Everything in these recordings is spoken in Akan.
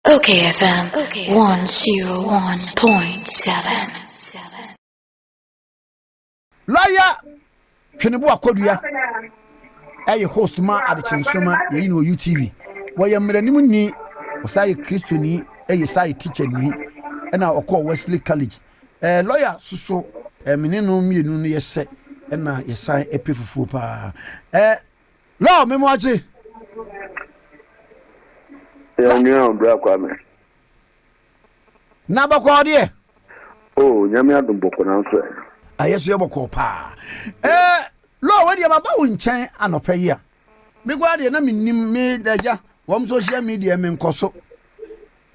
Okay FM 101.7. Lawyer Twenebo Akɔdua ɛyɛ host ma Adekye Nsoroma, yɛyi no wɔ UTV. Wɔyɛ mmaranim ni, ɔsan yɛ Kristoni, ɛyɛ san yɛ teacher ni, ɛna ɔkɔɔ Wesley College. Lawyer soso mene no mmienu no yɛsɛ ɛna yɛsan ɛpɛ fufuo paa. Law memo akye. Yɛn nua ɔbra Kwame. Na bɔkɔɔ deɛ? Oh, Nyame adom, bɔkɔ nanso ɛ. Ayɛ so yɛ bɔkɔɔ paa. Law, wei deɛ maba wo nkyɛn anɔpɛ yi a, megua deɛ na menim me agya wɔm social media menkɔ so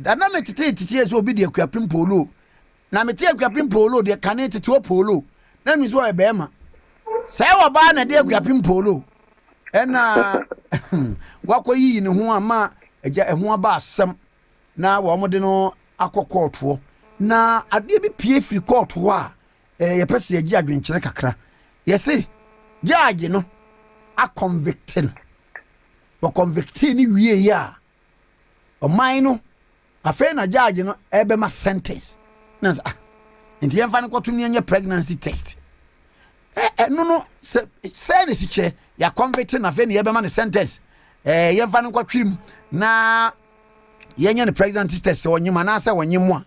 da na metete tete sɛ obi de Akuapem Polo na mete Akuapem Polo deɛ kane tete wɔ Polo na mi sɛ ɔyɛ bɛrima sɛ ɛwɔ baa na de Akuapem Polo ɛna wakɔ yiyi ne ho ama agya ɛho aba asɛm na wɔn de no akɔ kɔɔtoɔ na adeɛ bi pie firi kɔɔto hɔ a yɛpɛ sɛ yɛgye adwenkyerɛ kakra. Yɛse judge no aconvict no, wɔconvict no wie yi a, ɔman no afei na judge no ɛbɛma sentence na sɛ ah, nti yɛmfa no kɔto ne yɛnyɛ pregnancy test. Ɛno no sɛ sɛ ne si kyerɛ yɛaconvict no, afei ne yɛbɛma no sentence, yɛmfa no nkɔtwere mu na yɛnyɛ no pregnancy test sɛ ɔnyem anaasɛ ɔnyem mu a,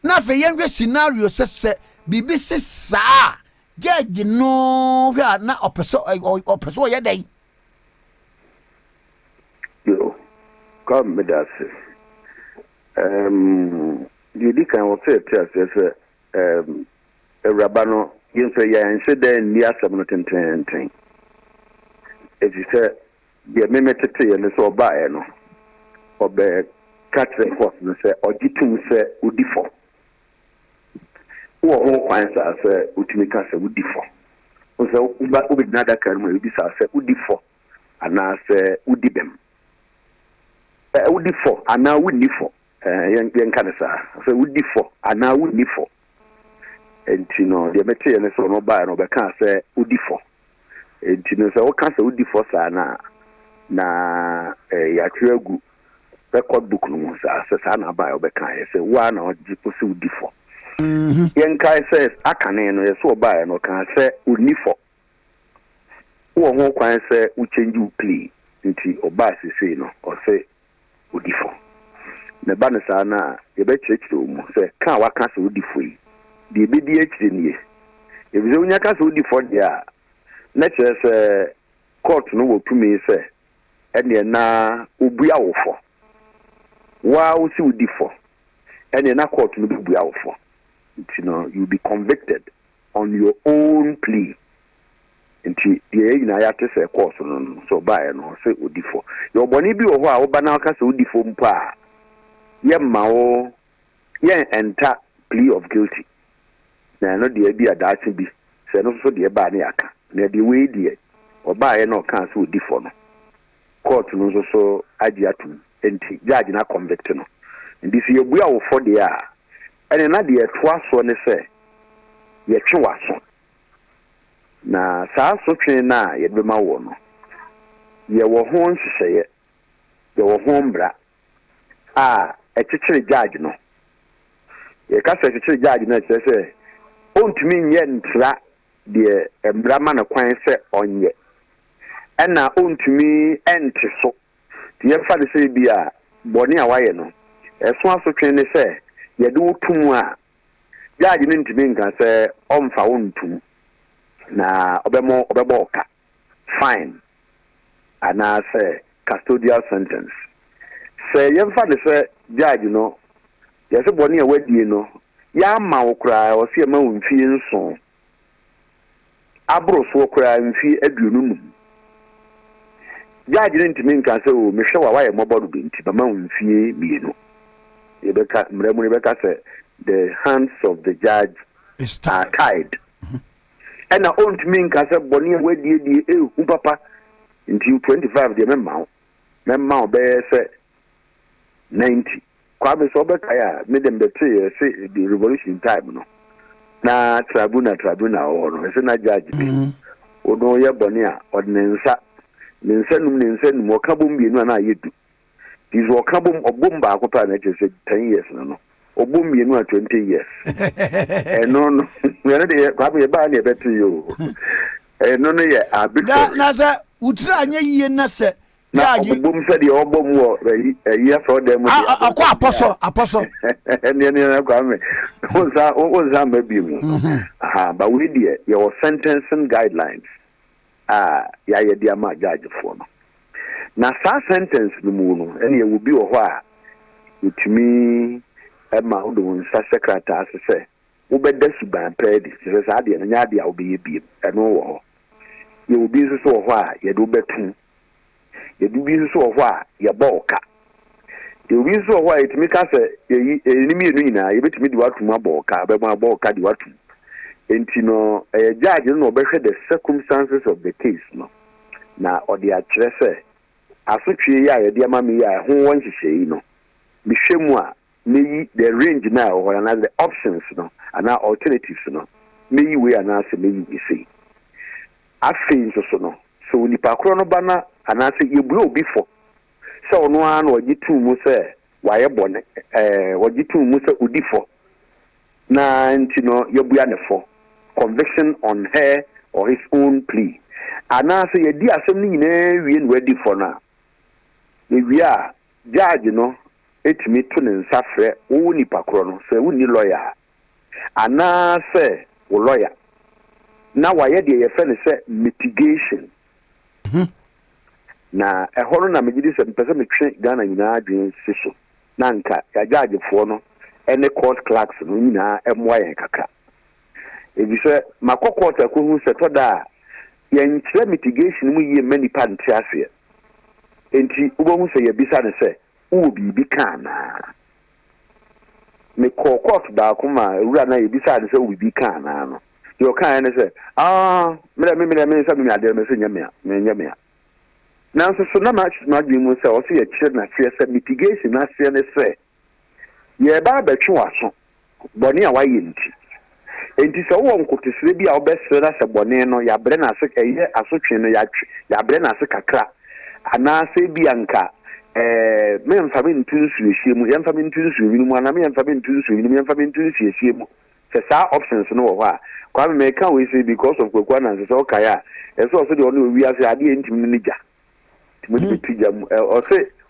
na afei yɛnhwɛ scenario sɛ biribi se saa, judge no hwɛ a na ɔpɛ sɛ ɔyɛ dɛn? Yo, Kwame, meda ase. Deɛ di kan wɔ sɛ yɛte aseɛ sɛ awuraba no, yɛn nso yɛnhyɛ dɛ nni asɛm no tententen, ɛfiri sɛ deɛ meme teteeɛ no sɛ ɔbaeɛ no, ɔbɛka kyerɛ court no sɛ ɔgye tom sɛ wodi fɔ. Wowɔ ho kwan saa sɛ wotumi ka sɛ wodi fɔ. Wo sɛ wobɛgyina adaka no mu a, yɛbisa sɛ wodi fɔ anaasɛ wodi bɛm, wodi fɔ anaa wonni fɔ. Yɛnka no saa sɛ wodi fɔ anaa wonni fɔ. Nti no deɛ mɛteɛ no sɛ ɔno baeɛ no, ɔbɛkaa sɛ wodi fɔ. Nti no sɛ woka sɛ wodi fɔ saa no a, na yɛatwerɛ agu record book no mu saa sɛ saa na abaeɛ ɔbɛkaeɛ sɛ woa na ɔgye po sɛ wodi fɔ. Yɛnkae sɛ akane no yɛsɛ ɔbaeɛ no, ɔkaa sɛ ɔnni fɔ. Wowɔ ho kwan sɛ wochange wo plea. Nti ɔbaa sesei no, ɔsɛ odi fɔ. Na ɛba no saa no a, yɛbɛkyerɛkyerɛ wo mu sɛ ka a waka sɛ wodi fɔ yi deɛ, ɛbɛdi akyire nie, ɛfiri sɛ wonya ka sɛ wodi fɔ deɛ a, na kyerɛ sɛ court no wɔ tumi sɛ ɛneɛ na obua wo fɔ. Woa wo sɛ wodi fɔ, ɛneɛ na court no bɛbua wo fɔ. Nti no you be convicted on your own plea. Nti deɛ yɛn nyinaa yɛate sɛ kɔɔso no, sɛ ɔbaeɛ no sɛ odi fɔ, yɛ ɔbɔne bi wɔ hɔ a woba na woka sɛ wodi fɔ mpo a, yɛmma wo yɛn enter plea of guilty. Na ɛno deɛ bi a daakye bi sɛ ɛno nso deɛ baa ne yɛaka. Na deɛ wei deɛ, ɔbaeɛ na ɔkaa sɛ odi fɔ no, court no nso so agye atom, nti judge na convict no. Nti sɛ yɛbua wo fɔ deɛ a, ɛne na deɛ ɛtoa soɔ ne sɛ yɛtwe w'aso. Na saa asotwe no a yɛde bɛma wɔ no, yɛwɔ ho nhyehyɛeɛ, yɛwɔ ho mmara a ɛkyekyere judge no. Yɛka sɛ ɛkyekyere judge no a, ɛkyerɛ sɛ ɔntumi nyɛ ntra deɛ mmara ma no kwan sɛ ɔnyɛ, ɛna ɔntumi ɛnte so. Nti yɛmfa no sɛ bi a bɔne a wayɛ no, ɛso asotwe ne sɛ yɛde wo to mu a, judge no ntumi nka sɛ ɔmfa wo ntom na ɔbɛmɔ ɔbɛbɔ ɔka fine anaasɛ custodial sentence. Sɛ yɛmfa no sɛ judge no yɛsɛ bɔne a wadie no, yɛama wo koraa, ɔsɛ yɛma wo mfie 7, aboro soɔ koraa mfie 25, judge no ntumi nka sɛ o, mehwɛ wa wayɛ mmɔbɔ dodo nti mama wo mfie 2. Yɛbɛka mmara mu no, yɛbɛka sɛ the hands of the judge is are tied. Tied. Ɛna ɔntumi nka sɛ bɔne a wadie ehu papa nti 25 deɛ mɛma wo, mɛma wo bɛyɛ sɛ 90. Kwame, sɛ ɔbɛkae a, me de mbɛte yɛ the revolution time no na tribunal wɔ hɔ no, ɛsɛ na judge bi ɔno yɛ bɔne a, ɔde ne nsa num, ne nsa num, ɔka bɔ mmienu a na ayɛ 10. Nti sɛ ɔka bom, ɔbom baako pɛ a na kyerɛ sɛ 10 years no, ɔbom mmienu a, 20 years. Ɛno no, ɛno deɛ, Kwame, yɛbaa ne yɛbɛte yi o. Ɛno no yɛ arbitrary. Na sɛ wotiri anyɛ yie na sɛ na ɔbobom sɛdeɛ ɔbɔ mu wɔ ɛyi asɔɔdan mu deɛ. Ɔkɔ apɔsɔ apɔsɔ. Ɛneɛ Kwame, wonsa mma bi mu aha ba. Wei deɛ, yɛwɔ sentencing guidelines a yɛayɛ de ama judgefoɔ no, na saa sentence no mu no, ɛne yɛwɔ bi wɔ hɔ a yɛtumi ma wode wo nsa hyɛ krataa ase sɛ wobɛda suban pɛɛ di, kyerɛ sɛ saa adeɛ no nyɛ adeɛ a wobɛyɛ biem. Ɛno wɔ hɔ. Yɛwɔ bi nso so wɔ hɔ a yɛde wobɛtum. Yɛde bi nso wɔ hɔ a yɛbɔ wo ka. Yɛwɔ bi nso wɔ hɔ a yɛtumi ka sɛ yɛyi ɛni mmienu nyinaa, yɛbɛtumi de watum, abɔ wo ka, bɛma abɔ wo ka de watum. Nti no, ɛyɛ judge no na ɔbɛhwɛ the circumstances of the case no na ɔde akyerɛ sɛ asotwe yi a yɛde ama me yi a ɛho wɔ nhyehyɛ yi no, mehwɛ mu a, meyi the range na ɛwɔ hɔ anaa the options no anaa alternatives no, meyi wei anaasɛ meyi wei sei. Afei nso so no, sɛ onipa korɔ no ba na anaasɛ yɛbue obi fɔ sɛ ɔno ara na ɔgye tum mu sɛ wayɛ bɔne, wɔgye tum mu sɛ odi fɔ na nti no yɛbua ne fɔ, conviction on her or his own plea, anaasɛ yɛdi asɛm no nyinaa wie na wadi fɔ no a, yɛwie a, judge no etumi to ne nsa frɛ wo nipa korɔ no sɛ wonni lawyer a anaasɛ wo lawyer na wayɛ deɛ yɛfrɛ no sɛ mitigation. Na ɛhɔ no na megye di sɛ mepɛ sɛ metwe Ghana nyinaa adwene si so na nka yɛagyagyefoɔ no ne court clerks no nyinaa mmoa yɛn kakra, ɛfiri makɔ court akɔhu sɛ tɔ da a yɛnkyerɛ mitigation mu yie mma nipa nte aseɛ. Nti wobɛhu sɛ yɛbisa no sɛ, "Wowɔ biribi ka anaa?" Mekɔɔ court baako ma ewura na yɛbisa no sɛ, "Wowɔ biribi ka anaa?" no, deɛ ɔkaeɛ ne sɛ, "Ah, mmerɛ me mmerɛ me sɛ me adeɛ me sɛ nyɛ mea, menyɛ mea." Nanso so na m'adwene mu sɛ ɔsɛ yɛkyerɛ n'aseɛ sɛ mitigation n'aseɛ ne sɛ yɛreba abɛtwe w'aso bɔne a wayɛ nti. Nti sɛ wowɔ nkotosrɛ bi a wobɛsrɛ na sɛ bɔne no yɛabrɛ n'ase, ɛyɛ asotwe no yɛatwe, yɛabrɛ n'ase kakra, anaasɛ bi anka memfa me nto nsuohyie mu, yɛmfa me nto nsuo mu, anaa yɛmfa me nto nsuo mu, yɛmfa me nto nsuohyie mu, sɛ saa options no wɔ hɔ a. Kwame, mɛka wei sɛ because of Kwaku Ananse, sɛ ɔkae a, ɛsɛ ɔsɛ deɛ ɔne owiase adeɛ ntimi no ne gya nti mo de bɛto gya mu.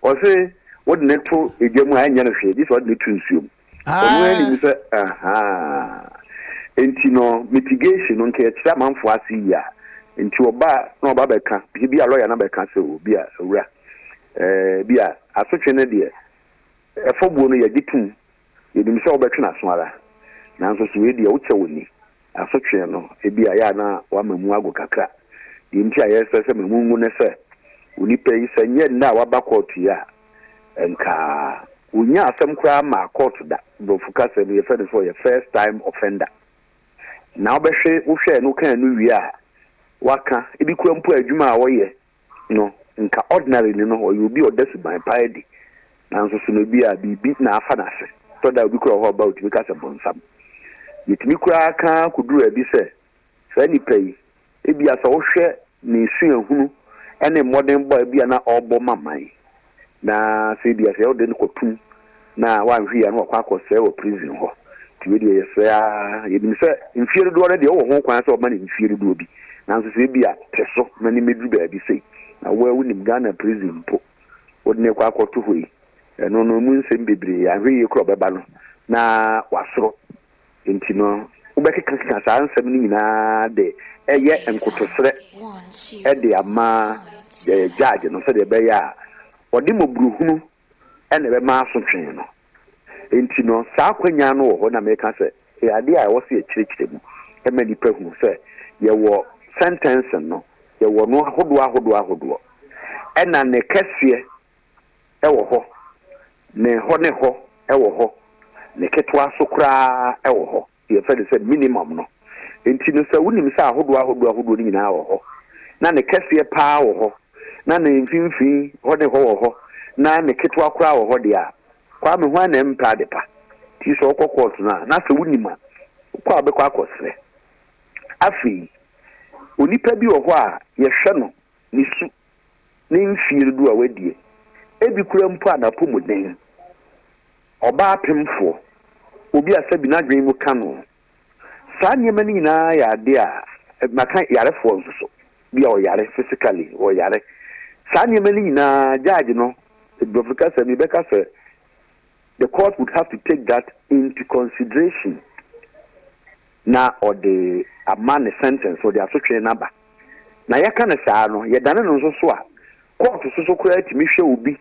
Ɔse wode ne to egya mu a, ɛnyɛ no hwee, gye sɛ ɔde ne to nsuo mu. Ɔno anim sɛ aha. Nti no, mitigation no, nka yɛkyerɛ amanfoɔ ase yie a, nti ɔba na ɔba bɛka bi a, lawyer na bɛka sɛ obi a owura bi a asotwe no deɛ, ɛfɔbuo no yɛgye tum, yɛnim sɛ wobɛtwe n'aso ara, nanso so wei deɛ wokyɛ wɔ ni asotwe no, ebi a yɛ a na wama mu ago kakra. Deɛ nti a yɛsɛ sɛ ma mu ngu ne sɛ onipa yi, sɛ nyɛ nna a waba court yi a, nka wonya asɛm koraa ma court da. Borɔfo kasa mu yɛfrɛ no sɛ ɔyɛ first time offender. Na wobɛhwɛ, wohwɛ no kan no wie a, waka ebi kura mpo a, adwuma a ɔyɛ no, nka ordinarily no ɔyɛ obi a ɔda suban paa adi, nanso so no bi a biribi na afa n'ase. Tɔ da obi kura hɔ ɔba, otumi ka sɛ bɔnsam yɛtumi koraa ka koduru abi sɛ saa nipa yi, ebi a sɛ wohwɛ ne suahunu ne mmɔdenbɔ a ebi a na ɔrebɔ ma man, na sɛ ebi a sɛ wode no kɔtum na wanhwɛ yi a, na wakɔ akɔsɛe wɔ prison hɔ. Nti wei deɛ, yɛsrɛ a, yɛnim sɛ mfie dodoɔ no deɛ, wowɔ ho kwan sɛ ɔma no mfie dodoɔ bi, nanso sɛ ebi a te so na ne mɛduru baabi sei na woa wonim Ghana prison mpo, wode ne kɔ akɔto hɔ yi, ɛno no mu nsɛm bebree, ahwɛ yie korɔ ɔbɛba no na wasoro. Nti no wobɛkekakeka saa nsɛm no nyinaa de ɛyɛ nkotosrɛ ɛde ama judge no sɛdeɛ ɛbɛyɛ a ɔde mmɔborɔhunu ɛna ɛbɛma asotwe no. Nti no saa akwanya no wɔ hɔ na meka sɛ ɛyɛ adeɛ a ɛwɔ sɛ yɛkyerɛkyerɛ mu ɛma nnipa hu sɛ yɛwɔ sentencing no, yɛwɔ no ahodoɔ ahodoɔ ahodoɔ, ɛna ne kɛseɛ ɛwɔ hɔ, ne hɔ ne hɔ ɛwɔ hɔ, ne ketewa so koraa ɛwɔ hɔ, yɛfrɛ no sɛ minimum no. Nti no, sɛ wonim sɛ ahodoɔ ahodoɔ ahodoɔ no nyinaa wɔ hɔ, na ne kɛseɛ paa wɔ hɔ, na ne mfimfini hɔ ne hɔ wɔ hɔ, na ne ketewa koraa wɔ hɔ deɛ a, Kwame, hwan na ɛmpɛ ade pa? Nti sɛ wokɔ court no a, na sɛ wonim a, wokɔ a, wobɛkɔ akɔsrɛ. Afei onipa bi wɔ hɔ a yɛhwɛ no ne su ne mfie dodoɔ a wadie. Ebi koraa mpo a n'apɔmuden, ɔbaa pemfoɔ, obi a sɛbi n'adwene mu ka no. Saa nneɛma no nyinaa yɛ adeɛ a, maka yarefoɔ nso so, bi a ɔyare physically, ɔyare. Saa nneɛma no nyinaa, judge no, borɔfo kasa mu yɛbɛka sɛ the court would have to take that into consideration na ɔde ama ne sentence, ɔde asotwe no aba. Na yɛka no saa no, yɛdane no nso so a, kɔɔto so so koraa tumi hwɛ obi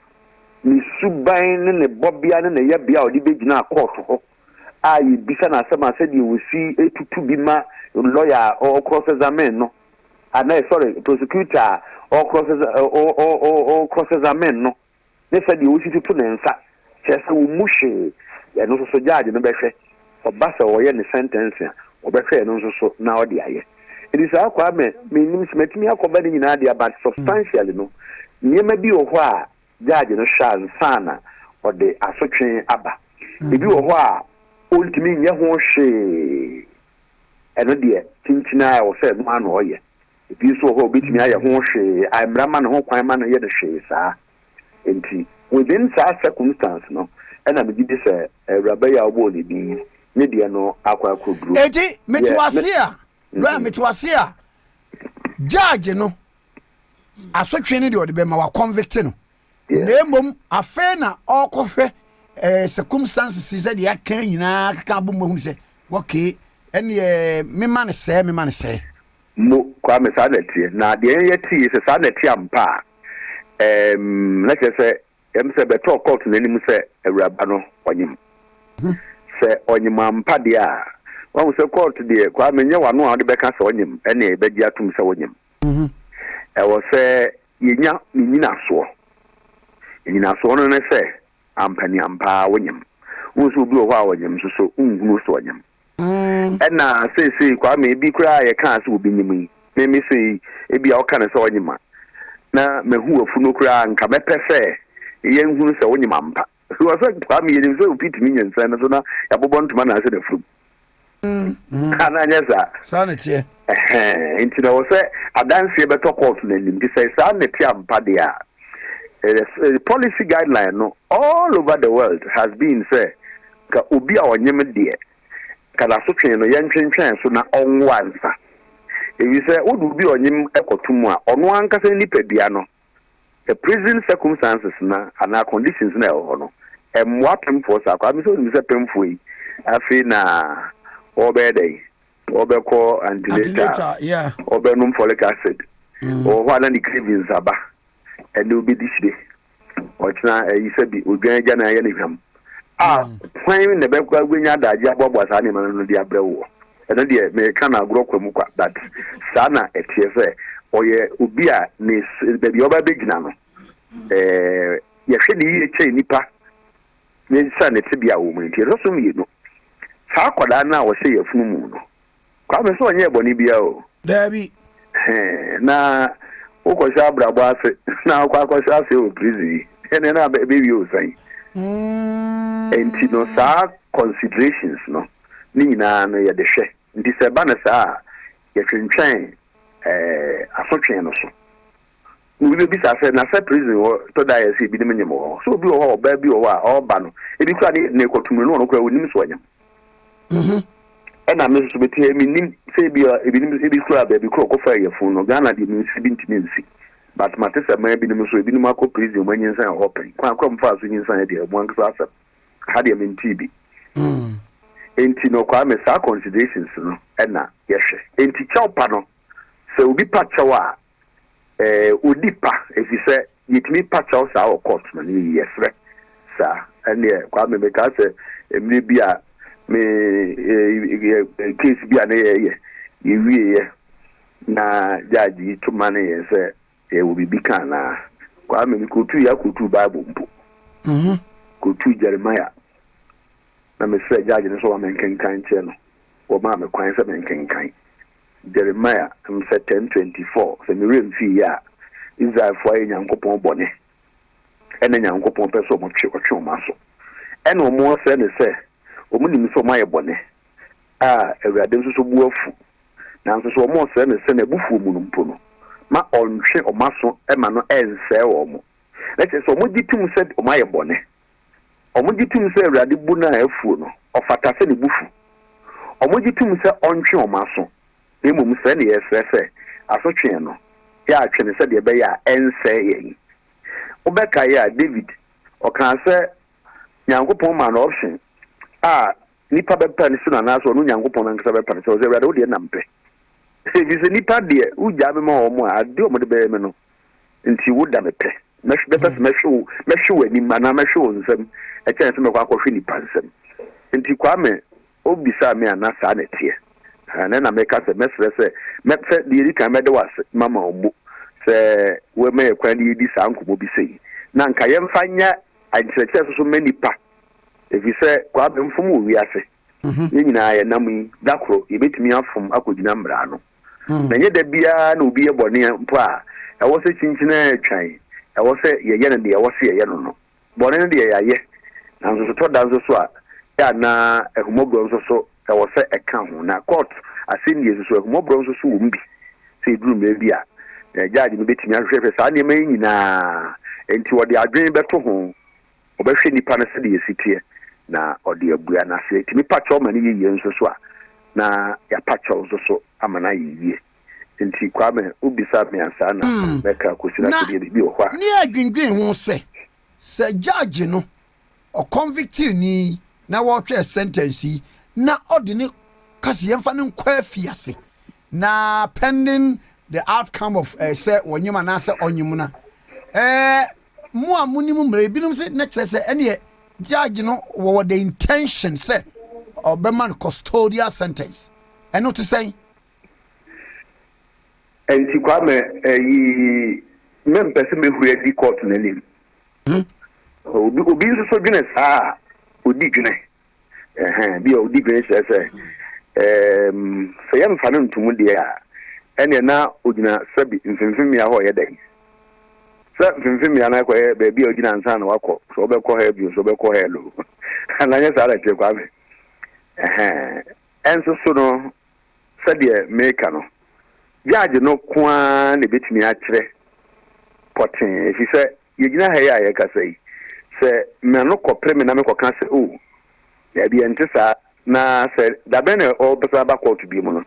ne suban ne ne bɔbea ne ne yɛbea a ɔde bɛgyinaa kɔɔto hɔ a yɛbisa no asɛm a sɛdeɛ ɔsi tutu bi ma lɔya a ɔcross examine no anaa sorry prosecutor a ɔcross examine no ne sɛdeɛ ɔsi toto ne nsa kyerɛ sɛ wɔmmu hwee. Ɛno nso so judge no bɛhwɛ. Ɔba sɛ ɔyɛ ne sentence a, ɔbɛhwɛ ɛno nso so na ɔde ayɛ. Ɛnti saa Kwame, mennim sɛ matumi akɔba ne nyinaa deɛ but substantially no, nneɛma bi wɔ hɔ a judge no hwɛ ansa na ɔde asotwe aba. Ebi wɔ hɔ a ɔntumi nyɛ ho hwee, ɛno deɛ kyinkyin ara ɛwɔ sɛ ɛno ara na ɔyɛ. Ebi nso wɔ hɔ a obetumi ayɛ ho hwee a mmara ma ne ho kwan ma no yɛ no hwee saa. Enti within saa circumstance no ɛna megye di sɛ awuraba yi a wobɔɔ ne din yi ne deɛ no akɔ akɔduru. Enti mete wo ase a, lawyer mete wo ase a, judge no asotwe no deɛ ɔde bɛma wa convict no. Na mmom afei na ɔrekɔhwɛ eh, circumstances sɛ deɛ aka nyinaa keka abom ahunu sɛ okay ɛneɛ mema no sɛɛ mema no sɛɛ. Mo, Kwame, saa na ɛteɛ. Na deɛ yɛn yɛte yi, sɛ saa na ɛte ampa a, ɛɛm, na kyerɛ sɛ, ɛm sɛ bɛtɔɔ kɔɔto no anim sɛ awuraba no ɔnyem. Sɛ ɔnyem ampa deɛ a, wahu sɛ kɔɔto deɛ, Kwame, nyɛ w'ano a wode bɛka sɛ ɔnyem ɛne yɛbɛgye atom sɛ wonyem. Ɛwɔ sɛ yɛnya ne nyinasoɔ. Nyinasoɔ no ne sɛ, ampaniampa ara wonyem. Wohu sɛ obi wɔ hɔ a ɔnyem nso so wonhunu sɛ ɔnyem. Ɛna seesei Kwame, ebi koraa a yɛkaa sɛ obi nyem yi, me me sei, ebi a woka no sɛ ɔnyem a, na mahu w'afunu koraa nka mɛpɛ sɛ yɛnhunu sɛ wonyem ampa. Wɔ sɛ Kwame yɛnim sɛ obi tumi nyinsɛn no so na yɛabobɔ ntoma na ahyɛ n'afurum. Anaa nyɛ saa? Saa na ɛteɛ. Ɛhɛn, nti na ɛwɔ sɛ adanseɛ bɛtɔ kɔɔto no anim. Nti sɛ saa na ɛte ampa deɛ a, policy guideline no all over the world has been sɛ Nka obi a ɔnyem deɛ, nka n'asotwee no yɛntwentwɛn so na ɔnwo ansa. Efisɛ wode obi a ɔnyem kɔto mu a, ɔno ankasa ne nipadua no, the prison circumstances no anaa conditions no a ɛwɔ hɔ no, ɛmmoa pemfoɔ saa koraa. Mesɛ wonim sɛ pemfoɔ yi, afei na ɔrebɛyɛ dɛn? Ɔrebɛkɔ antenatal, ɔrebɛnom folic acid. Ɔwɔ hɔ a na ne cravings aba, ɛnɛ ɔbɛdi hyire. Ɔkyena ayi sɛ bi odwan agya na ayɛ no hwam. A hwan na ɛbɛkɔ aguanya adagye aboaboa saa nneɛma no de abrɛ woɔ? Ɛno deɛ meka no agorɔ kwa mu kwa, but saa na ɛteɛ sɛ ɔyɛ obi a ne baabi a ɔba bɛgyina no, ɛɛ yɛhwɛ ne yie kyɛn nipa ne sɛ ne tebea a wɔ mu nti. Ɛtɔ so mmienu, saa akwadaa no a ɔhyɛ yafunu mu no, Kwame sɛ ɔnyɛɛ bɔne biara o. Daabi. Hɛn, na wokɔhyɛ abrabɔ ase na wokɔ akɔhyɛ ase wɔ prison yi, ɛnɛ na ɛbɛwie wo sɛn? Nti no saa considerations no ne nyinaa no yɛde hwɛ. Nti sɛ ɛba no saa a, yɛtwentwɛn eh, asotwe no so. Na obi bɛbisa sɛ, na sɛ prison hɔ tɔ da a yɛ sɛ ebinom nyem wɔ hɔ? Sɛ obi wɔ hɔ a, ɔbaa bi wɔ hɔ a ɔreba no, ebi koraa ne yɛde no rekɔto mu no, na ɔno koraa ɔnnim sɛ ɔnyem. Mhm. Ɛna me nso mete ha mennim sɛ ebi a ebinom ebi koraa baabi koraa ɔkɔfa yafunu no, Ghana deɛ mensi bi ntumi nsi. But mate sɛ man binom nso ebinom akɔ prison wɔn anyinsan wɔ hɔ pɛn. Kwan koraa wɔfaa so nyinsan deɛ wɔn ankasa asɛm. Ha deɛ mentee bi. Enti no Kwame saa considerations no ɛna yɛhwɛ. Enti kyɛw pa no sɛ obi pa kyɛw a Eh, odi pa efisɛ yɛtumi pa kyɛw saa wɔ court ma no yɛ yie, yɛsrɛ saa. Ɛnneɛ Kwame mekaa sɛ mmerɛ bi a me eh, case bi a na yɛyɛ, yɛwieɛ na judge yi to ma ne yɛn sɛ yɛwɔ biribi ka anaa. Kwame mekɔtuu yɛ akɔtuu Bible mpo, kɔtuu Jeremiah na mesrɛ judge no sɛ ɔma menkenkan nkyerɛ no, wɔmaa me kwan sɛ menkenkan. Jeremiah msɛ 10:24, Sɛ me werɛ mfii yɛ a, Israelfoɔ ayɛ Nyankopɔn bɔne, ɛna Nyankopɔn pɛ sɛ ɔtwe ɔtwe wɔn aso. Ɛna wɔsrɛ no sɛ, wɔnim sɛ wɔayɛ bɔne, a Awurade nso so bo afu, nanso so wɔsrɛ no sɛ n'abufuo mu no mpo no, ma ɔntwe wɔn aso ma no ɛnsɛe wɔn. Na kyerɛ sɛ wɔgye tom sɛ wɔayɛ bɔne. Wɔgye tom sɛ Awurade bo no a afuo no, ɔfata sɛ ne bo fu. Wɔgye tom sɛ ɔntwe wɔn aso, na mmom srɛ na yɛsrɛ sɛ asotweɛ no, yɛatwe no sɛdeɛ ɛbɛyɛ a ɛnsɛe yɛn. Wobɛkae a, David, ɔkaa sɛ Nyankopɔn maa no option a nipa bɛpa no si no anaasɛ ɔno Nyankopɔn no ankasa bɛpa no sɛ, ɔsɛ Awurade wo deɛ na mpɛ. Ɛfiri sɛ nipa deɛ wogyaa me ma wɔn a, adeɛ a wɔde bɛyɛ me no nti wo da mepɛ. Mɛpɛ sɛ mɛhwe wo, mɛhwe w'anim anaa mɛhwe wo nsam ɛkyɛn sɛ mɛkɔ akɔhwe nipa nsam. Nti Kwame, wobisaa me a na saa na ɛteɛ. Ɛnɛ na meka sɛ mɛsrɛ sɛ mɛ sɛ deɛ ɛdi kan mɛda wo ase mama wo mmo sɛ woama yɛ kwan de yɛdi saa nkɔmmɔ bi sei. Na nka yɛmfa nyɛ nkyerɛkyerɛ soso ma nipa. Ɛfiri sɛ Kwame mfom wɔ wiase. Yɛn nyinaa yɛnam yi, da koro yɛbɛtumi afom akɔgyina mmara ano. Na ɛnyɛ da biara na obi yɛ bɔne mpo a ɛwɔ sɛ kyinkyin ara twan, ɛwɔ sɛ yɛyɛ no deɛ ɛwɔ sɛ yɛyɛ no no. Bɔne no deɛ yɛayɛ, nanso so tɔ da nso so a, yɛ a na ahummɔborɔ nso so ɛwɔ sɛ ɛka ho. Na court asɛnnie nso so, ahummɔborɔ nso so wɔ mu bi. Sɛ ɛduru mmerɛ bi a, judge no bɛtumi ahwehwɛhwɛ saa nneɛma yi nyinaa, enti ɔde adwene bɛto ho. Ɔbɛhwɛ nipa no sɛdeɛ ɛsi teɛ na ɔde abua no ase. Ɛtumi pa kyɛw ma no yɛ yie nso so a, na yɛapa kyɛw nso so ama no ayɛ yie. Nti Kwame, wobisa me a saa na mɛka kɔsi na Na sɛdeɛ biribi wɔ hɔ a. ne adwendwen ho sɛ, sɛ judge no ɔconvictee no yi na wɔretwɛɛ sentence yi na ɔde no ka sɛ yɛmfa no nkɔ afiase na pending the outcome of eh, sɛ wɔnyem anaasɛ ɔnyem no a, eh, Mo a monim mmara, ebinom se na kyerɛ sɛ ɛneɛ judge no wɔwɔ the intention sɛ ɔbɛma no custodial sentence. Ɛno te sɛn? Ɛnti Kwame, ɛyi, mempɛ sɛ mɛhuri adi court no anim. Obi, obi nso so dwene saa a, ɔdi dwene. Ɛhɛn, bi a odi dwen kyerɛ sɛ, ɛɛm, sɛ yɛmfa no nto mu deɛ a, ɛnneɛ na ogyina sɛbi mfimfini-mmea hɔ reyɛ dɛn? Sɛ mfimfini-mmea no akɔyɛ baabi a ogyina ansa na wakɔ, sɛ ɔbɛkɔ heaven o, sɛ ɔbɛkɔ hell o. Anaa nyɛ saa na ɛteɛ, Kwame? Ɛhɛn. Ɛnso so no, sɛdeɛ meka no, judge no ko ara na ebetumi akyerɛ pɔtee, efisɛ yɛgyina ha yi a yɛrekasa yi, sɛ m'ano kɔpere me na mekɔka sɛ, oh, daabi, ɛnte saa, na sɛ da bɛn na ɔbɛsan aba kɔɔto bio mu no?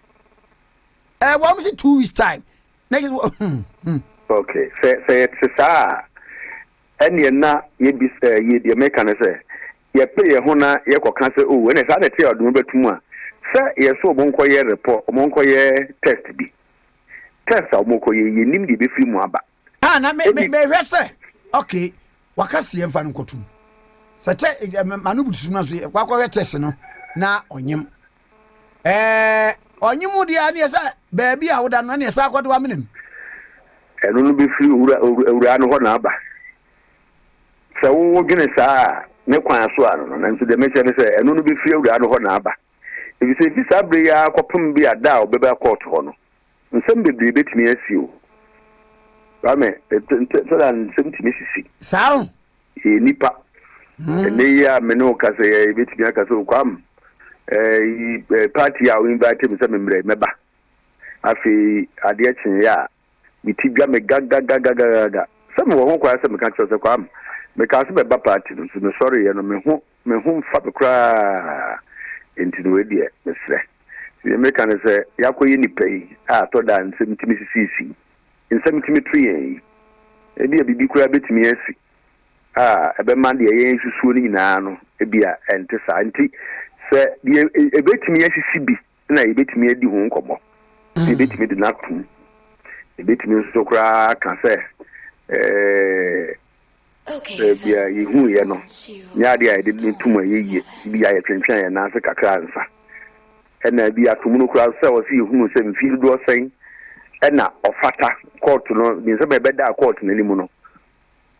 Eh, wɔn si 2 weeks time. Na yɛ sɛ. Okay, sɛ yɛte saa a, ɛnneɛ na yɛbis ɛɛ yɛ deɛ meka ne sɛ, yɛpere yɛn ho na yɛkɔka sɛ, oh, ɛnneɛ saa na ɛte a ɔde wɔn bɛto mu a, sɛ yɛsɛ wɔn nkɔyɛ repɔ, wɔn nkɔyɛ test bi. Test a wɔkɔyɛ yi, yɛnnim deɛ ɛbɛfiri mu aba. Ah, na me me Ebi. mehwɛ sɛ, okay, waka sɛ yɛmfa no nkɔto mu. Sɛ tɛ ɛ ma no butu so no so yɛ wakɔhwɛ test no na ɔnyem. Ɛɛ ɔnyem deɛ ɛne sɛ baabi a woda no ɛne sɛ akɔde wamena mu. Ɛno no bɛfiri owura awuraa no hɔ na aba. Sɛ wodwene saa a, ne kwan so a no no, nanso deɛ mekyerɛ ne sɛ ɛno no bɛfiri awuraa no hɔ na aba. Efisɛ efi saa bere yi ara kɔpem bi a da a ɔbɛba kɔɔto hɔ no, nsɛm bebree betumi asi o. Kwame, sɛdeɛ nsɛm tumi sisi. Saa o. Yɛyɛ nnipa. Ɛnnɛ yi a me ne wo kasa yi, yɛbɛtumi aka sɛ, o Kwame, eh, party a wo invite me sɛ memmrɛ yi, mɛba. Afei adeɛ kyeeɛ a, me ti dwa me gagagagagaga. Sɛ mewɔ ho kwan sɛ meka kyerɛ wo sɛ, Kwame, mekaa sɛ mɛba party no, nso mesɔreeɛ no, me ho Me ho mfa me koraa, enti no wei deɛ mesrɛ. Deɛ meka ne sɛ yɛakɔyɛ nnipa yi a ɛtɔ da a nsɛm tumi sisisisi yi, nsɛm tumi to yɛn yi, ebia biribi koraa bɛtumi asi a ɛbɛma deɛ yɛn susuo no nyinaa no ebia ɛnte saa. Nti sɛ deɛ ɛbɛtumi asisi bi na yɛbɛtumi adi ho nkɔmmɔ, yɛbɛtumi de no atom, yɛbɛtumi nso koraa aka sɛ ɛɛ Baabi a yehuiɛ no nyɛ adeɛ a yɛde no tom a ɛyɛ yie. Bi a yɛtwentwɛn yɛn nan ase kakra ansa. Ɛna bi atom no koraa sɛ ɔsɛ yɛhunu sɛ mfie dodoɔ sɛn ɛna ɔfata kɔɔto no, ne nsɛm a ɛbɛdaa kɔɔto no anim no,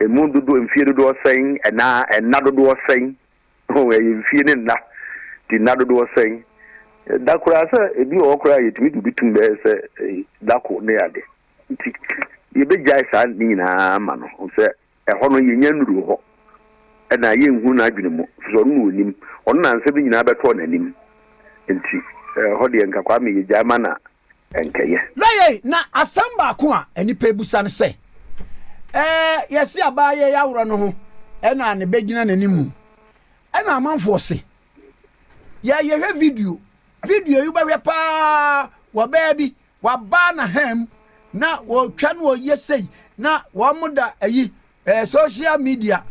ɛmu dodoɔ, mfie dodoɔ sɛn, ɛna ɛnna dodoɔ sɛn, ɛyɛ mfie ne nna, nti nna dodoɔ sɛn. Da koraa sɛ ebi wɔ hɔ koraa yɛtumi de obi tom bɛyɛ sɛ dako ne ade. Nti yɛbɛgyae saa ne nyinaa ama no sɛ ɛhɔ no yɛnya nnuru hɔ ɛna yɛnhu n'adwene mu firi sɛ ɔno na ɔnim, ɔno na nsɛm no nyinaa bɛtɔɔ n'anim nti ɛhɔ deɛ nka Kwame yɛgyae ma na ɛnkɛyɛ. Lɔya yi, na asɛm baako a nnipa bisa ne sɛ, Ɛɛ yɛse abaa yɛ yaworɔ no ho ɛna ne bɛgyina n'anim mu. Ɛna amanfoɔ se yɛ yɛhwɛ video video yi wobɛhwɛ paa wɔ baa bi wabaa na ham na wɔtwa no wɔyɛ sei na wɔn da ayi ɛɛ social media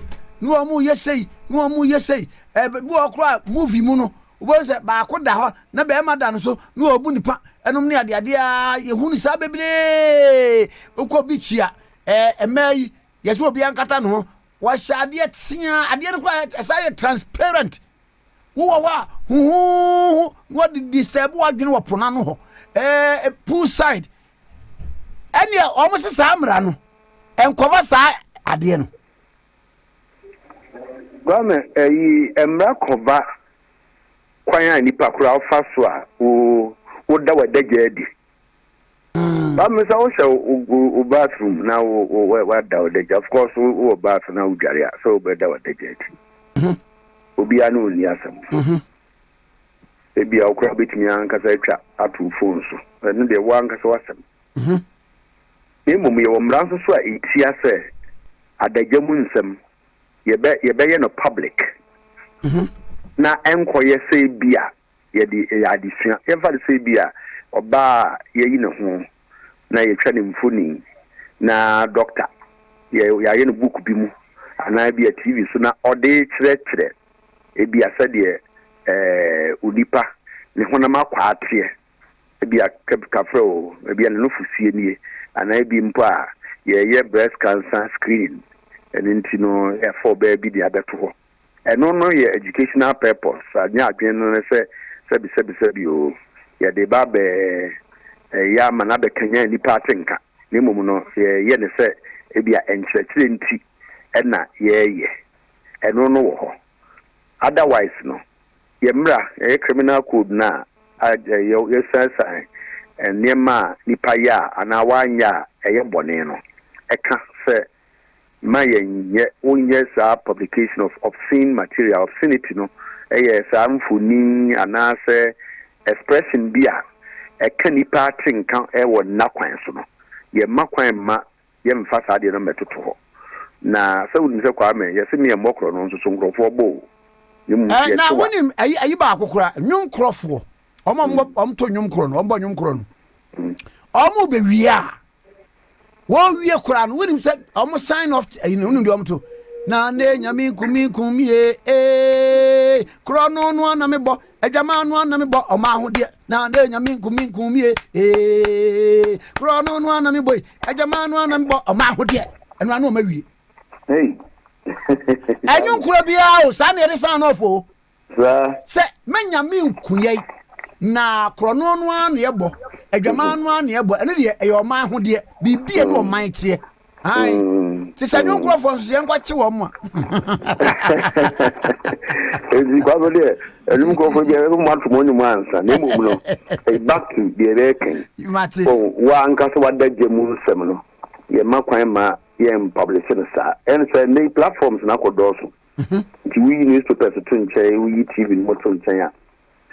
na wɔn yɛ sei na wɔn yɛ sei ɛɛ bi wɔ koraa movie mu no wobɛhu sɛ baako da hɔ na bɛrima da no so na wɔbu nipa ɛnom ne adeade a yɛhu no saa bebree wokɔ beach a ɛɛ mmaa yi yɛsɛ obi ankata ne ho wɔhyɛ adeɛ tea adeɛ no koraa ɛsa yɛ transparent wowɔ hɔ a huhuhu na wɔde disturb w'adwene wɔ po no ano hɔ ɛɛ pool side ɛneɛ wɔn se saa mmara no nkɔfa saa adeɛ no. Kwame, ɛyi mmara kɔva kwan a nipa koraa ɔfa so a wo woda w'adagya adi. Kwame sɛ wohyɛ wo bathroom na wo wo wada w'adagya of course wowɔ bath na wodware a sɛ wobɛda w'adagya adi. Obiara ne onni asɛm. Ebia wo koraa wobɛtumi ankasa atwa ato wo phone so. Ɛno deɛ wo ankasa w'asɛm. Na mmom yɛwɔ mmara nso so a ɛtia sɛ adagya mu nsɛm yɛbɛ yɛbɛyɛ no public na ɛnkɔyɛ sɛ bi a yɛde ɛyɛ adesua. Yɛmfa no sɛ bi a ɔbaa a yɛayi ne ho na yɛtwa ne mfoni na dɔkta yɛ yɛayɛ no book bi mu anaa bi a TV so na ɔde kyerɛkyerɛ ebia sɛdeɛ ɛɛ onipa ne honam akwaa teɛ ebia kafrɛ o, ebia ne nufosie nie, anaa ebi mpo a yɛreyɛ breast cancer screening, ɛno nti no yɛafa ɔbaa bi de abɛto hɔ. Ɛno no yɛ educational purpose, anyɛ adwene no ne sɛ sɛbi sɛbi sɛbi o, yɛde ba abɛ ɛyɛ ama no abɛkanyan nnipa atenka, na mmom no yɛyɛ no sɛ ebia nkyerɛkyerɛ nti ɛna yɛreyɛ. Ɛno no wɔ hɔ. Otherwise no, yɛn mmara, ɛyɛ criminal code no a, yɛsuasuan nneɛma a nipa yɛ a anaa wanyɛ a ɛyɛ bɔne no, ɛka sɛ mma yɛnyɛ, wonyɛ saa publication of obscene material. Obscenity no yɛ saa mfoni anaasɛ expression bi a ɛka nipa atenka wɔ nna kwan so no, yɛmma kwan mma yɛmfa saa adeɛ no mmɛtoto hɔ. Na sɛ wonim sɛ Kwame, yɛse me yɛmmɔ korɔ no nso so nkurɔfoɔ bɔ o. Ne mu Eh, na yɛto a. wonim ayi ayi baako kora nnwom korɔfoɔ ɔmo a ɔmo ɔmo to nnwom korɔ no ɔmo bɔ nnwom korɔ no ɔmo bɛwie a wɔwie koraa no wonim sɛ ɔmo sign off ayi no wonim deɛ ɔmo to na ne nyame nkumi nkum ye ee korɔ no no ana mebɔ adwaman no ana mebɔ ɔmo ahodeɛ na ne nyame nkumi nkum ye ee korɔ no no ana mebɔ yi adwaman no ana mebɔ ɔmo ahodeɛ ɛno ano ɔmo awie ɛnyo nkura biara o saa na yɛde sign off o sɛ mɛnya me nkuyɛ na korɔno no ara na yɛbɔ adwaman no ara na yɛbɔ ɛno deɛ ɛyɛ ɔman ahodeɛ biribi a ɛne ɔman teɛ ae te sɛ ne nkurɔfoɔ nso yɛn nkɔkye wɔn mu a. Eti kwafo deɛ ɛnum nkurɔfoɔ bi ɛbɛ mu ato mu ɔnum ansa na mmom no back to deɛ ɛbɛyɛ kan. Mate. Wa ankasa wada gya mu nsɛm no yɛ ma kwan ma yɛn publish no saa ɛn sɛ ne platforms na akɔ dɔɔso nti woyi newspapers to nkyɛn woyi tv no to nkyɛn a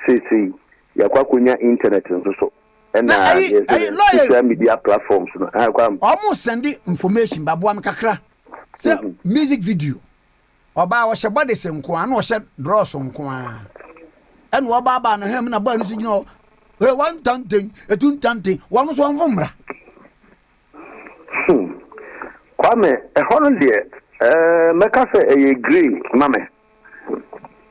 seesei yɛakɔ akɔnya internet nso so ɛna yɛsɛ social media platforms no ah, kwam. Ɔmo sɛnde information ba boa me kakra sɛ mhm. music video ɔbaa ɔhyɛ bɔdese nko a na ɔhyɛ drɔs nko a ɛna ɔbaa baa na hɛm na bɔɔ no so gyina hɔ ee wantanten etu ntanten wɔn nso wɔn fo mmra. Hmm. Kwame ɛhɔ no deɛ ɛɛ mɛka sɛ ɛyɛ grey ma me.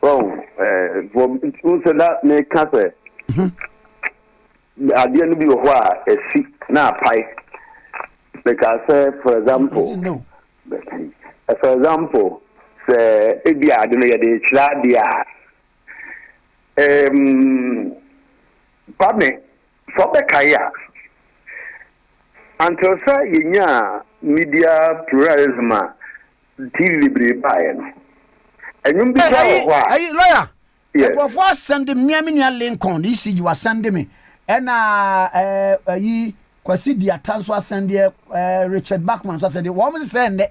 Wɔn ɛɛ wɔ sɛ na meka sɛ. Mhm. Adeɛ no bi wɔ hɔ a ɛsi na apae. Mekaa sɛ for example, for example, sɛ ebi a ade no yɛde rekyerɛ adeɛ a, um, Kwame, sɛ ɔbɛkae a, until sɛ yɛnyaa media pluralism a TV bebree baeɛ no, ɛnwom bi koraa wɔ hɔ a. Ɛyi, lawyer, Yes. Nkurɔfoɔ asɛnde mmea me nua Lincoln ECG wasɛnde me ɛna ɛɛ ɛyi Kwasi Diata nso asɛndeɛ ɛɛ Richard Backman nso asɛndeɛ wɔn sɛ sɛ ɛnɛ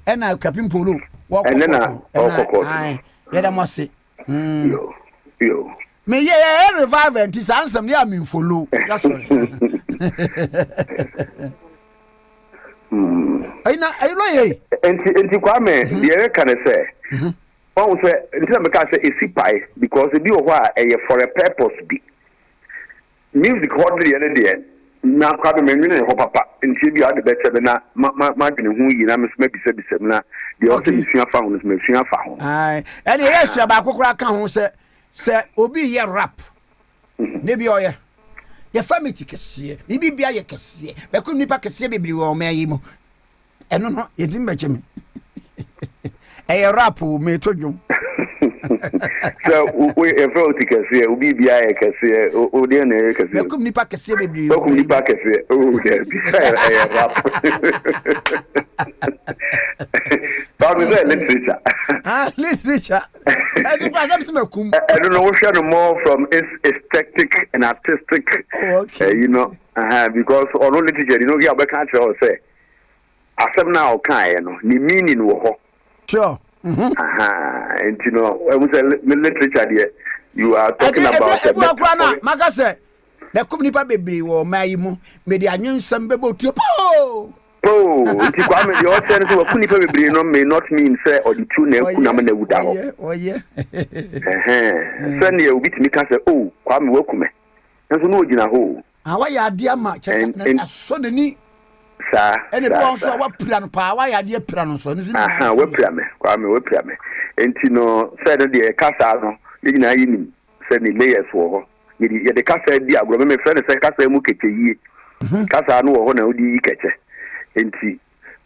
ɛna Kwapim Polo wɔkɔ Ɛnɛ na kɔɔto ɛna ɔkɔ kɔɔto no. ae yɛda mo ase. Mm. Yo, yo. Meyɛ yɛ revival nti saa nsɛm no yɛ a memfolo yɛsɔre. Ɛyi na ɛyi lɔya yi. Nti nti Kwame mhm. deɛ ɛreka ne sɛ mhm. wɔn sɛ nti na meka sɛ esi pae because ebi wɔ hɔ a ɛyɛ for a purpose bi music hɔ deɛ ne deɛ na Kwame mɛnwene hɔ papa nti ebi a ɔde bɛkyɛ me na ma ma ma dwene ho yie na me nso mabisabisa mu na deɛ ɔsɛ mesua fa ho no mesua fa ho. Ɛne ɛyɛ sua baako koraa ka ho sɛ sɛ obi yɛ rap Ne bi ɔyɛ. Yɛfa me ti kɛseɛ, me bibia yɛ kɛseɛ, bɛko nnipa kɛseɛ bebree wɔ ɔman yi mu. Ɛno no, yɛtumi bɛkye me. Ɛyɛ rap o, meto dwom. Sɛ yɛfrɛ wo ti kɛseɛ, wo bibia yɛ kɛseɛ, wo deɛ na ɛyɛ kɛseɛ. Bɛkum nnipa kɛseɛ bebree wɔ ɔman yi mu. Bɛkum nnipa kɛseɛ, oh daabi, ɛyɛ rap. Baabi sɛ literature. Ah, literature. Ɛno kora sɛ mesɛ makum. Ɛno no wohwɛ no more from its aesthetic and artistic. Oh, okay. You know, because ɔno literature you know, yɛ ɔbɛka akyerɛ wo sɛ asɛm no a ɔkaeɛ no ne meaning wɔ hɔ. Sure. Nti no ɛmu sɛ literature deɛ you are talking about a metaphor. Na maka sɛ mɛkum nipa bebree wɔ ɔman yi mu mede anwensɛm bɛbɔ tuo poo. Poo! Nti Kwame deɛ ɔkyerɛ no sɛ waku nipa bebree no may not mean sɛ ɔde tuo na aku na ama no awu da hɔ. Ɔyɛ. Ɛhɛn. Sɛdeɛ obi tumi ka sɛ oh Kwame waku me. Nso na ɔgyina hɔ o. Ah wayɛ adeɛ ama kyɛ sɛ asɔ n'ani. Saa. Ɛna ebi wɔ nso a wapira no paa wayɛ adeɛ pira no nso ɛno nso ne nyinaa. Wapira me Kwame wapira me. Nti no sɛ no deɛ ɛka saa no yɛn nyinaa yɛnim sɛ ne layers wɔ hɔ. Yɛde yɛde kasa di agorɔ. Me mefrɛ no sɛ kasa mu kɛkyɛ yie. Mhm. Kasa no wɔ hɔ na wode yi kɛkyɛ. Nti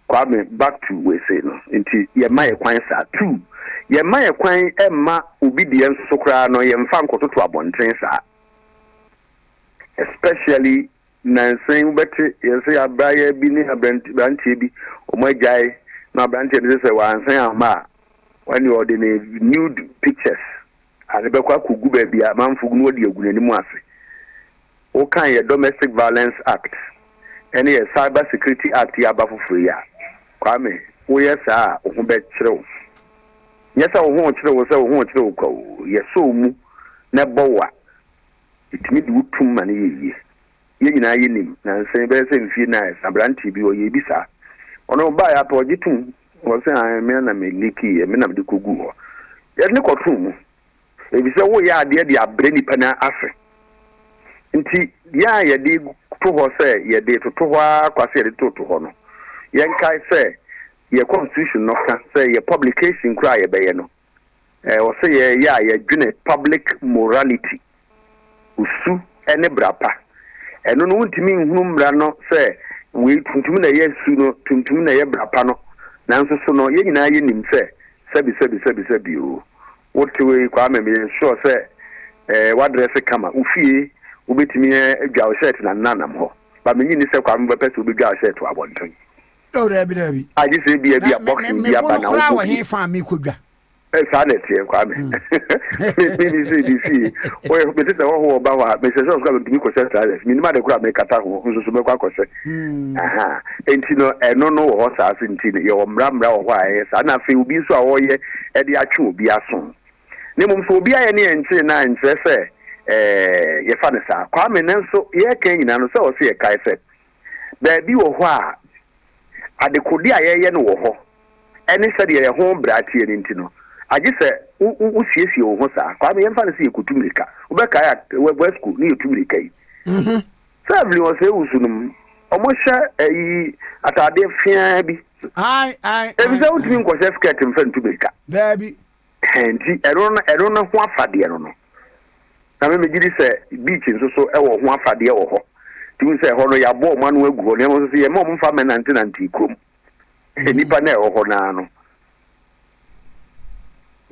Kwame back to wese no. Nti yɛma yɛ kwan saa. Two, yɛma yɛ kwan mma obi deɛ nso so koraa no yɛmfa nkɔtoto abɔnten saa. Especially nansa yi wobɛte yɛsɛ abrayɛ bi ne aberanteɛ bi wɔn agyae na aberanteɛ no sɛ sɛ wansan amma a wɔne ɔde ne nude pictures Ade bɛkɔ akɔgu baabi a amanfo gu na wɔde agu n'anim ase. Wokan yɛ Domestic Violence Act ne yɛ Cyber Security Act yi aba foforo yi a, Kwame, woyɛ saa a, wo ho bɛkyere wo. Nyɛ sɛ wo ho rekyere wo sɛ wo ho rekyere wo kwa o, yɛsɔ wo mu na ɛbɔ wo a, ɛtumi de wo tum ma no yɛ yie. Yɛn nyinaa yɛnim, nansa yi bɛyɛ sɛ mfie nnan a aberanteɛ bi, ɔyɛɛ bi saa. Ɔno ɔbaeɛ ara pɛ, ɔgye tom. Ɔse ae, me na me leakiiɛ, me na mede kɔguu hɔ. Yɛde no kɔtoo mu. Efisɛ woyɛ adeɛ de abrɛ nipa no ase. Nti yɛn a yɛde to hɔ sɛ yɛde toto hɔ ara kwa sɛ yɛde toto hɔ no, yɛnkae sɛ yɛ constitution no ka sɛ yɛ publication koraa a yɛbɛyɛ no, Ɛwɔ sɛ yɛyɛ a yɛdwene public morality, osu ne bra pa. Ɛno no wontumi nhunu mmara no sɛ wei tuntum na ɛyɛ su no, tuntum na ɛyɛ bra pa no. Nanso so no yɛn nyinaa yɛnim sɛ sɛbi sɛbi sɛbi sɛbi o. Wote wei Kwame meyɛ sure sɛ eh, woadrɛse kama, wo fie wobɛtumi adwa wo shirt na nanam hɔ. Ba menye nni sɛ Kwame wobɛpɛ sɛ wobɛdwa wo shirt wɔ abɔnten. Oh, dabi dabi. Agye sɛ ebia bi a boxing bi aba na wobɔ bi. Wɔ he fa a mekɔdwa. Eh, saa na ɛteɛ Kwame. Hmm. Me me sɛ bi fie. Wɔyɛ mete sɛ hɔho ɔba hɔ a mehyɛ sɛ ɔsokɔ a metumi kɔhyɛ trousers. Menim ade koraa mekata ho nso so mɛkɔ akɔhyɛ. Hmm. Aha. Enti no ɛno no wɔ hɔ saa so nti no yɛwɔ mmara mmara wɔ hɔ a ɛyɛ saa na afei obi nso a ɔreyɛ ɛde atwe obi aso. Na mmom sɛ obi ayɛ ne yɛn nkyere no a nkyerɛ sɛ ɛɛ yɛfa no saa. Kwame nanso yɛreka nyinaa no sɛ ɔsɛ yɛkae sɛ Baabi wɔ hɔ a, adekode a yɛyɛ no wɔ hɔ ne sɛdeɛ yɛn ho bra teɛ no nti no, agye sɛ wosiesie wo ho saa. Kwame, yɛmfa no sɛ yɛkɔtu mmirika. Wobɛkae a, wɔ sukuu ne yɛtu mmirika yi. Mhm. Sɛ Evelyn Osei Wusu nom, wɔhyɛ ayi ataadeɛ feaa bi. Efisɛ wotumi nkɔhyɛ skirt mfa ntu mmirika. Daabi. Nti ɛno no ɛno no ho afadeɛ no no. Na me megye di sɛ beach nso so ɛwɔ ho afadeɛ wɔ hɔ. Nti wohu sɛ ɛhɔ no yɛabɔ wɔn ano agu hɔ. Nneɛma nso so yɛmma wɔn mfa mmɛnantenante kurom. Nnipa no a ɛwɔ hɔ no ara no.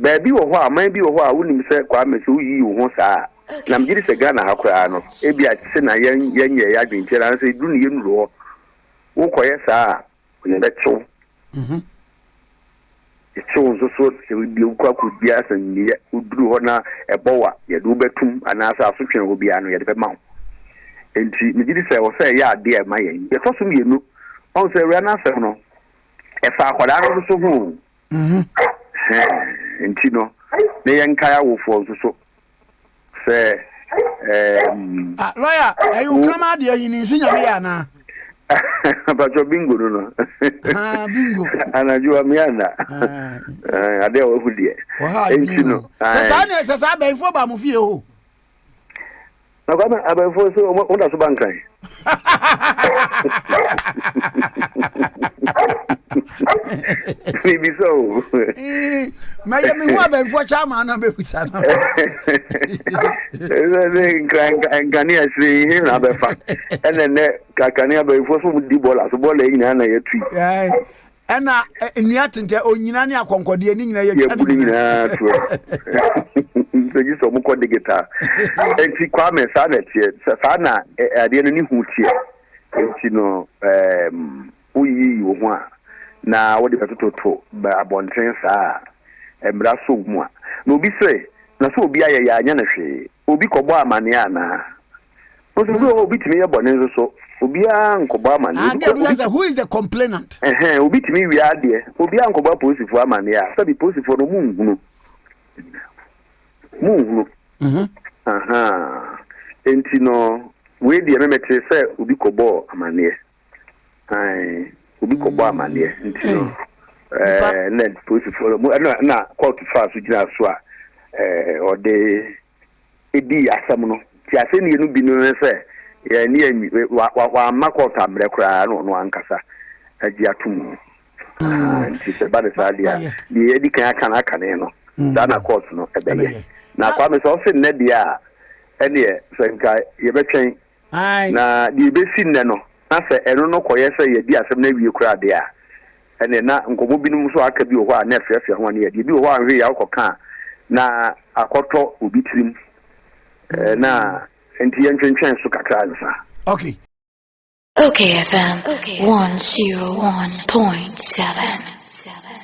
Baabi wɔ hɔ a, ɔman bi wɔ hɔ a wonim sɛ Kwame sɛ woyiyi wo ho saa a, na megye di sɛ Ghana ha koraa no, ebia se na yɛn yɛnyɛɛ yɛn adwene nti anaasɛ eduru no yɛnnuru hɔ. Wokɔyɛ saa a, Yɛbɛkye wo. Yɛkye wo nso so, deɛ wokɔ akɔdi asɛnniiɛ, woduru hɔ na ɛbɔ wo a, yɛde wo bɛtum anaasɛ asotwe a ɛwɔ biara no, yɛde bɛma wo. Enti megye di sɛ ɛwɔ sɛ ɛyɛ adeɛ a ɛma yɛn. Deɛ ɛtɔ so mmienu, ɔhu sɛ awura no asɛm no, ɛfa akwadaa no nso so ho. Nti no, na yɛnkae awofoɔ nso so sɛ. Ah, lɔya, ɛyɛ okrama adeɛ yi ne nso nyame yɛ anaa? Mpatsɔ bingo no no. Ah, bingo. Anadwo wa mia nna. Eh, ade a wahu deɛ. Ɔha adwene o. Sɛ saa ne sɛ saa abɛnfoɔ ba mo fie o. Na kwame abɛnfoɔ so wɔn da so ba nkran. Mebisa o. Mɛyɛ me ho abɛnfoɔ kyɛ ama na bɛbisa no. Sɛ nkanea sire yi he na abɛfa. Ɛnɛ nɛ kanea abɛnfoɔ so di bɔɔla so bɔɔla yi nyinaa na yɛtu yi. Ɛna nnua tentɛ onyina ne akɔnkɔdeɛ ne nyinaa yɛtwa ne nyinaa to sɛ gye sɛ ɔmo kɔ digital. Nti Kwame saa na ɛteɛ saa na adeɛ no ne ho teɛ. Nti no ɛɛm. Woyiyi wo ho a, na wode bɛtototo abɔnten saa a, mmara sɔ wo mu a. Na obi se, Na sɛ obi ayɛ yɛ a, nyɛ no hwee. Obi kɔbɔ amaneɛ anaa? Nso obi wɔ hɔ a, obi tumi yɛ bɔne nso so, obiara nkɔbɔ amaneɛ. Ah, ne obi sɛ, who is the complainant? Ɛhɛn, obi tumi wia adeɛ, obiara nkɔbɔ apolisifoɔ amaneɛ a, sɛbi polisifoɔ no, wɔn nhunu. Monhunu. Mhm. Ahaa. Enti no, wei deɛ me metee sɛ obi kɔbɔɔ amaneɛ. Ae, obi kɔbɔ amaneɛ nti no ɛɛ na polisifoɔ no ɛna na kɔɔto faa so gyina so a ɛɛ ɔde edii asɛm no ti asɛnniɛ no bi no ne sɛ yɛn ne yɛn wa wa wamma kɔɔto ammerɛ koraa na ɔno ankasa agye ato mu nti sɛ ba ne saa deɛ a deɛ yɛdi kan aka no aka ne no saa na kɔɔto no ɛbɛyɛ na Kwame sɛ ɔse nnɛ deɛ a ɛneɛ sɛ nka yɛbɛtwɛn Na deɛ ɛbɛsi nnɛ no, na sɛ ɛno no kɔyɛ sɛ yɛadi asɛm no awie koraa deɛ a, ɛnneɛ na nkɔmmɔ binom nso a aka bi wɔ hɔ a na ɛfeafea ho a ne yɛde. Ebi wɔ hɔ a nhwee a wokɔka a, na akɔtɔ obi tirim. Na nti yɛntwentwɛn so kakra ansa. Okay. Okay FM 101.7.